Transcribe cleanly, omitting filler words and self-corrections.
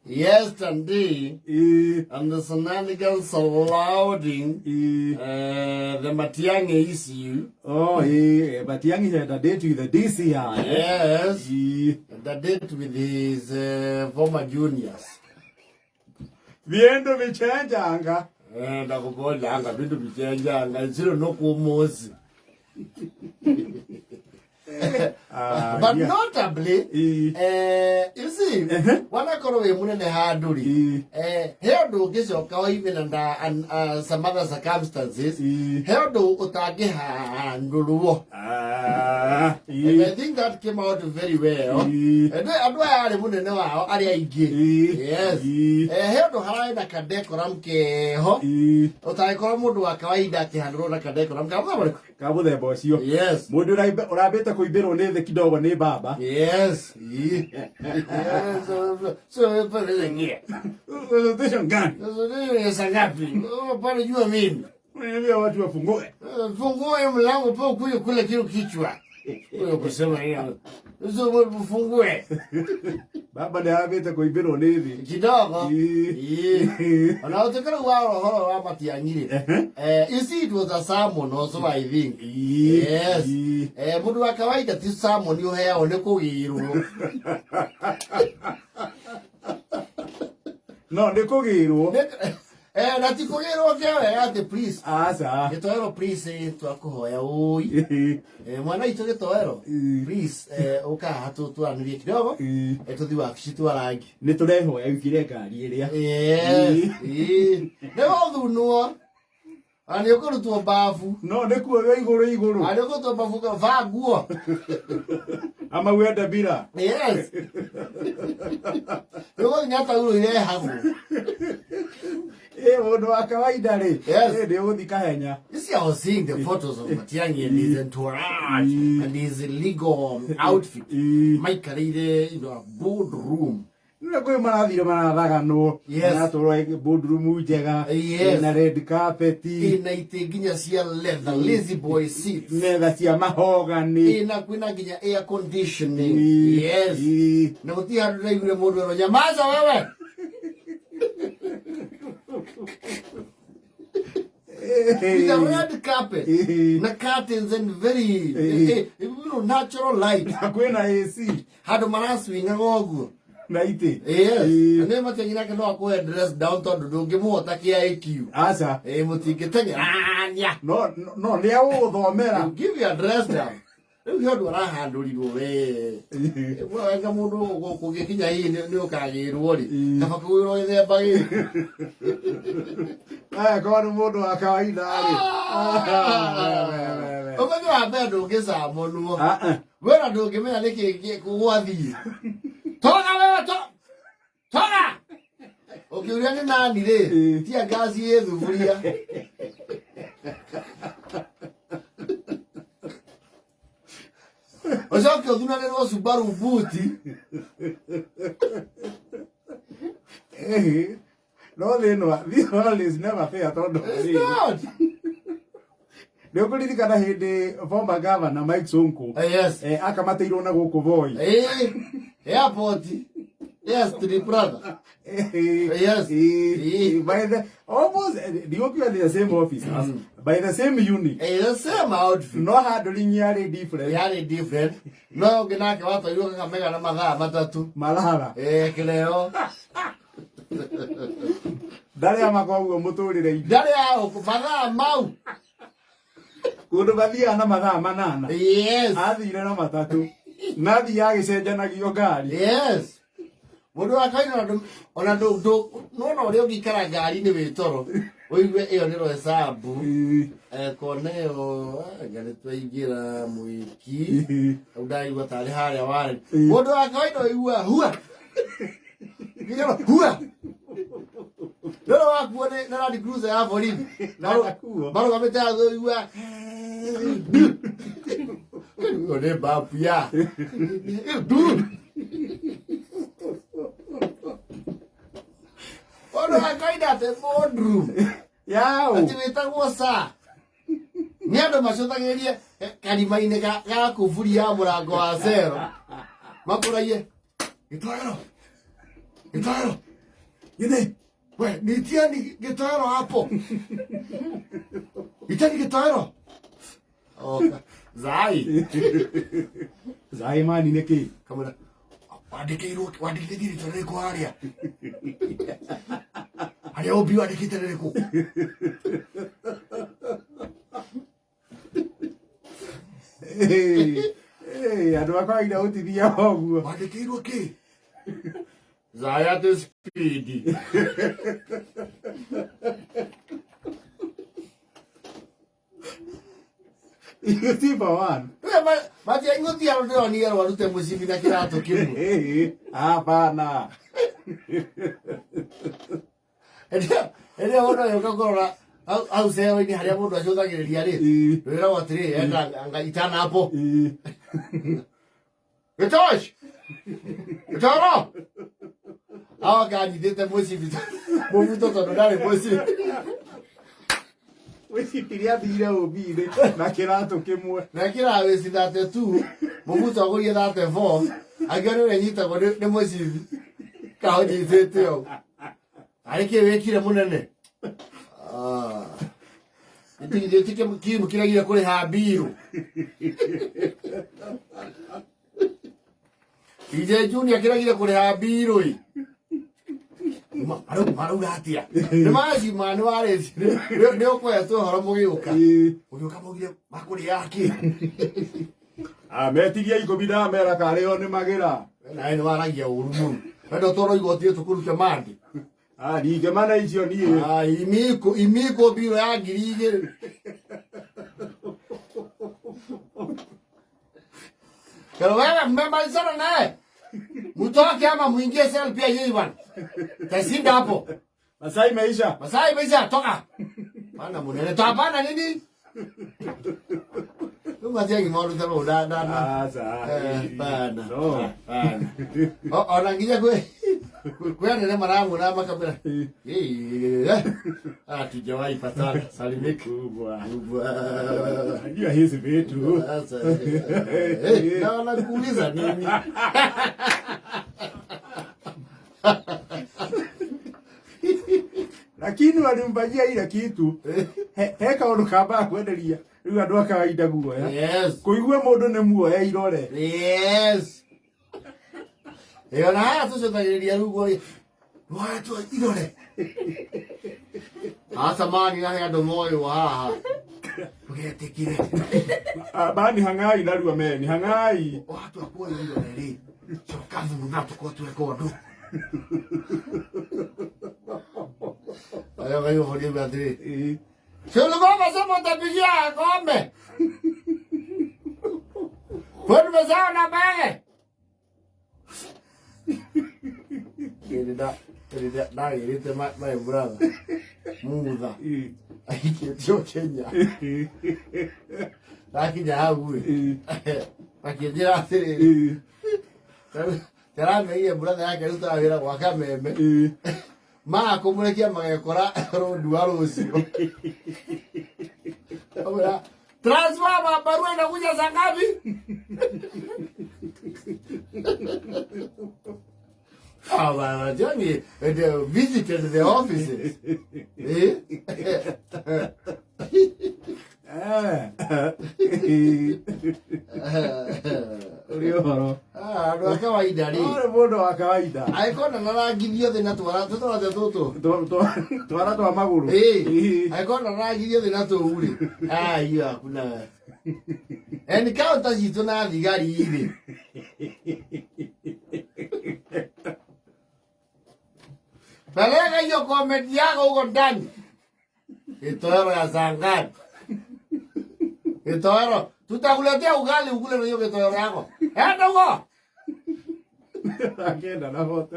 Yesterday, Ĩĩ, and the shenanigans surrounding ĩĩ. The Matiang'i issue. Oh, ĩĩ, Matiang'i had a date with the DCI. Yes, Ĩĩ. the date with his former juniors. Bindu bichenjanga. Ndakubolanga bintu bichenjanga zero nokumuzi. Ah, But yeah. notably, Ĩĩ. you see, Ehe. wanakorwo wĩ munene handũ rĩ, Ĩĩ. he ũndũ ũngĩcoka even under some other circumstances, Ĩĩ. he ũndũ ũtangĩhandũrwo. Ah, And ĩĩ. I think that came out very well. Ĩĩ. Andũ aya arĩ mũnene wao arĩa aingĩ. Ĩĩ. Yes. Ĩĩ. He ũndũ hararĩ na kadecorum keho. Ĩĩ. Ũtangĩkorwo mũndũ wa kawaida akĩhandũrwo na kadecorum ka mũthemba ũrĩkũ? Ka mũthemba ũcio. Yes. Mũndũ ũrambĩte kũimbĩrwo nĩ thĩ kidogo nĩ baba. Yes. Ĩĩ. Yes. So, pale ngia. Station gani? Sasa ngapi? Oh, pale jua mimi. Niambia watu wafungue. Fungue mlango pa ukuje kule kile kichwa. Wewe kusema hiyo. Sasa ufungue. Baba nĩ arambĩte kũimbĩrwo nĩ thĩ. Kidogo. Ĩĩ. Ĩĩ. Ona utikara wa ũhoro wa Matiang'i rĩ. Ehe. You see, it was a sermon also, I think. Ĩĩ. Yes. Ĩĩ. Mũndũ wa kawaida ti sermon ũheagwo nĩ kũgĩrwo. No nĩ kũgĩrwo. Na ti kũgĩrwo kĩa wega atĩ please. Aca. Gĩtoero please, twakũhoya ũi. Ĩĩ. Mwana witũ gĩtoero. Ĩĩ. Please, ũka haha twaranĩrie kidogo. Ĩĩ. Tũthiĩ wabici twarangi. Nĩ tũrehoya wĩkĩre ngari ĩrĩa. Yes. Ĩĩ. Nĩ gũthunwo. Ona nĩ ũkũrutwo mbabu. No nĩ kuoywo igũrũ igũrũ. Ona nĩ ũkũrutwo mbabu vaa nguo. Ama uende bila. Yes. Nĩ ũgũthiĩ taurũ irehagwo. Ĩ mũndũ wa kawaida rĩ. Yes. Ĩ nĩ ũgũthiĩ kahenya. You see, I was seeing the photos of Matiang'i and his entourage and his legal outfit. Ĩĩ. Maikarĩire in a board room. Nĩ kwĩ marathire marathaganwo. Yes. Maratwarwo boardroom njega. Yes. Ĩna red carpet. Ina itĩ nginya cia leather, lazy boy seats. Metha cia mahogany. Ina kwĩna nginya air conditioning. Ĩĩ. Yes. Ĩĩ. Na gũtirĩ handũ ndaiguire mũndũ erwo nyamaza wewe. With a red carpet. Ĩĩ. Na curtains and very Ĩĩ. natural light. Na kwĩna AC Handũ maraswingaga ũguo. Na itĩ. Yes. Ĩĩ. Nĩ Matiang'i nake no akũhe dress down tondũ ndũngĩmũhota kĩa IQ. Aca. Ĩĩ mũtingĩteng'erania. No nĩ agũgũthomera. Give you a dress down. Rĩu he ũndũ arahandũrirwo we. Wenga mũndũ kũngĩkinya hihi nĩ ũkagĩrwo rĩ. Ĩĩ. Kaba kũgĩrwo gĩthemba gĩkĩ. Aya korwo nĩ mũndũ wa kawaida rĩ. We, we, we. Ũmenyo wa mbere ndũngĩcamonwo. Ah, ah. Wena ndũngĩmenya nĩkĩ gwathiĩ. Toga wewe to. Toga! Ũkĩũria nĩ nani rĩ, Ĩĩ. tia ngasi ĩ thuburia. Ũcoke ũthunanĩrwo Subaru buti. Eh, no thĩna this world is never fair tondũ It's rĩ, not. nĩ ũkũririkana hĩndĩ former governor Mike Sonko Yes. akamatĩirwo na gũkũ Voi. Airport. Yes, to the brother. Yes. By the almost ndigũkiuga the same officers, by the same unit. The same outfit. No handling yarĩ different. Yarĩ different. No ũngĩ nake watwarirwo Kakamega na mathaa 3. Marara. Kĩreo. Ndarĩ amaka ũguo mũtũrĩre-inĩ. Ndarĩ aũkũ mathaa mau. Kũndũ mathiaga na mathaa 8. Yes. Athire na 3. Na athiaga agĩcenjanagio ngari. Yes. Mũndũ wa kawaida ona ndũ nona ũrĩa ũngĩikara ngari-inĩ wĩ toro ũigue ĩyo nĩ Roysambu. Ĩĩ. Kona ĩyo anga nĩ twaingĩra mwĩki. Ĩĩ. Rĩu ndaigua tarĩ harĩa warĩ. Ĩĩ. Mũndũ wa kawaida ũigua hua. Nginya hua. Rĩrĩa wakuo nĩ Land Cruiser ya borithi. Ndanakuo. Marũgamĩte hau ũigua. Ĩyo nĩ mbabu ya. Du. Mũndũ wa kawaida atĩ boardroom. Yaũ. Atĩ wĩtagwo saa. Nĩ andũ macũthagĩrĩrie karima-inĩ ga kuburi ya mũrango wa cero. Makũragie. Gitoero. Gitoero. Githe. We, nitiani gitoero hapo. Itani gitoero. Oka. Zai. Zai mani nä kä Kamera. Wandĩkĩirwo wandĩkĩte rĩtwa rĩrĩkũ harĩa? Harĩa ũmbi wandĩkĩte rĩrĩkũ? Andå a kawaida å tithiaga å guo. Wandĩkĩirwo kĩ? Zai atĩ speed. Tiba one. Matiaingũthia ndĩronire rwarute mũcibi na kĩratũ kĩmwe. Hapana. Rĩrĩa mũndũ agĩũka kũrora hau cero-inĩ harĩa mũndũ acũthagĩrĩria rĩ, wĩragwo atĩrĩ, enda anga itana hapo. Gĩtosh! Gĩtoro! Aoka anyitĩte mũcibi mũbuto tondũ ndarĩ mũcibi. Wĩcibiria athire ũmbi-inĩ na kĩratũ kĩmwe. Na ĩkĩraga wĩci 32, mũbuto agũrire 34, angĩo nĩ ũrĩa nyitagwo nĩ mũcibi. Kaũnyitĩte ũũ. Arĩ kĩ wĩkire mũnene? Ah. Kimu kĩragire kũrĩha mbirũ. DJ Junior kĩragire kũrĩha mbirũ ĩ. Marauga atĩa? Nĩ macima nĩ warĩci nĩ ũkũhetwo ũhoro mũgĩũka. Mũgĩũka maugire makũrĩa kĩ? Metirie ikũmi ndamera karĩ o nĩ magĩra. Nawe nĩ waragia ũru mũno. Wenda ũtwarwo igoti tũkũrute mandi. Ndingĩmana icio niĩ. Ah, imiko imiko mbirũ ya 2000. Pero wewe mmemalizana naye. Mtoke ama muingie cell pia yeye bwana. Tashinda hapo. Masaa imeisha. Masaa imeisha toka. Bana munene to hapana nini? Rĩu maũndũ ta mau na na na. Aca. Bana. No. Bana. Ona nginya kwĩ kwĩ anene maramuona makamera. Hatujawahi patana. Salimika. Kubwa. Kubwa. Najua hizi vitu. Sasa, na wanakuuliza nini? Lakini walimfanyia ile kitu. He kaũndũ kambaga kwenderia rĩu andũ a kawaida guoya. Yes. Kũigua mũndũ nĩ muoya irore. Yes. Ĩyo na haha tũcũthagĩrĩria rĩu guoya. Woetwo irore. Aca mani na he andũ moĩ haha. Ndũgetĩkire. Bani hang'ai narua meni hang'ai. Watua kuoywo irore rĩ, coka thutha tũkorwo tweka ũndũ. Ayo kaiyũbũria atĩrĩ. Si ulikuwa umesema utapigia ng'ombe. Kwani umesahau namba yake? Ndagĩrĩte my brother Mutha aikĩtio Kenya ndakinya hau rĩ akĩnjĩra atĩrĩrĩ tarameire brother yake arutaga wĩra gwa Kameme maga kũmũrekia magekora rũndu wa rũciũ. Amwĩra, transfer barua inakuja saa ngapi? Ah, bana, Johnny, they visited the offices. Eh? Ũrĩ ũhoro. Ah, andũ a kawaida rĩ. Ũrĩ mũndũ wa kawaida. Angĩkorwo ndararangithio thĩ na twara tũtwara tũtũ. Twara twa magũrũ. Eh, angĩkorwo ndararangithio thĩ na tũu rĩ. Ah, hiyo hakuna. Encounter citũ na thigari rĩ. Peleka hiyo comment yako huko ndani. Itoero ya saa ngapi? Itoero, tutakuletea ugali ukule na hiyo kitoero yako. Enda huko. Akenda na hote.